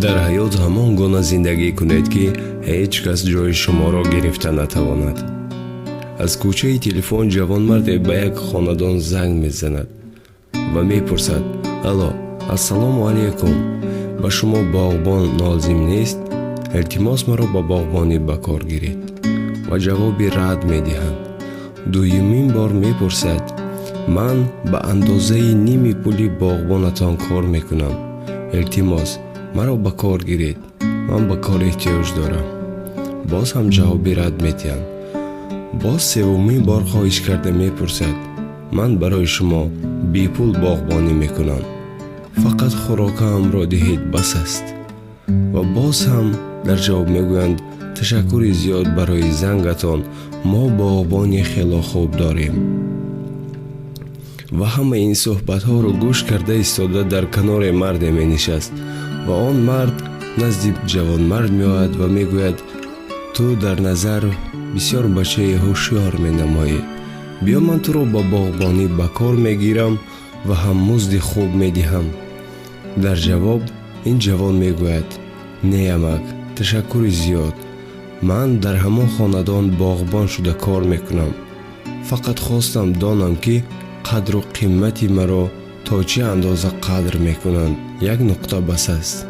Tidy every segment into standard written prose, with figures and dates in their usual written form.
Дар ҳаёт ҳамон гуна зиндагӣ кунед, ки ҳеҷ кас ҷои шуморо гирифта натавонад. Аз кӯчаи телефон ҷавонмарде ба як хонадон занг мезанад ва мепурсад: «Алло, ассалому алайкум, ба шумо боғбон лозим нест? Илтимос, маро ба боғбонӣ ба кор гиред». Ва ҷавоби рад медиҳанд. Дуюмин бор мепурсад: «Ман ба андозаи ними пули боғбонатон кор мекунам, илтимос, маро ба кор гиред, ман ба кор эҳтиёҷ дорам». Боз ҳам ҷавоби рад медиҳанд. Боз севумин бор хоҳиш карда мепурсад: «Ман барои шумо бепул боғбонӣ мекунам, фақат хӯрокаамро диҳед, бас аст». Ва боз ҳам дар ҷавоб мегӯянд: «Ташаккури зиёд барои зангатон, мо боғбони хело хуб дорем». Ва ҳамаи ин суҳбатҳоро гӯш карда истода, дар канори марде менишаст ва он мард назди ҷавонмард меояд ва мегӯяд: «Ту дар назар бисёр бачаи ҳушёр менамоӣ. Биё, ман туро ба боғбонӣ ба кор мегирам ва ҳам музди хуб медиҳам». Дар ҷавоб ин ҷавон мегӯяд: «Не, амак, ташаккури зиёд, ман дар ҳамон хонадон боғбон шуда кор мекунам. Фақат хостам донам, ки қадру қимати маро то чӣ андоза қадр мекунанд. Як нуқта бас аст.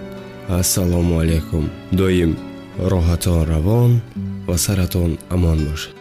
Ассалому алайкум». Доим роҳатон равон ва саратон амон бошад.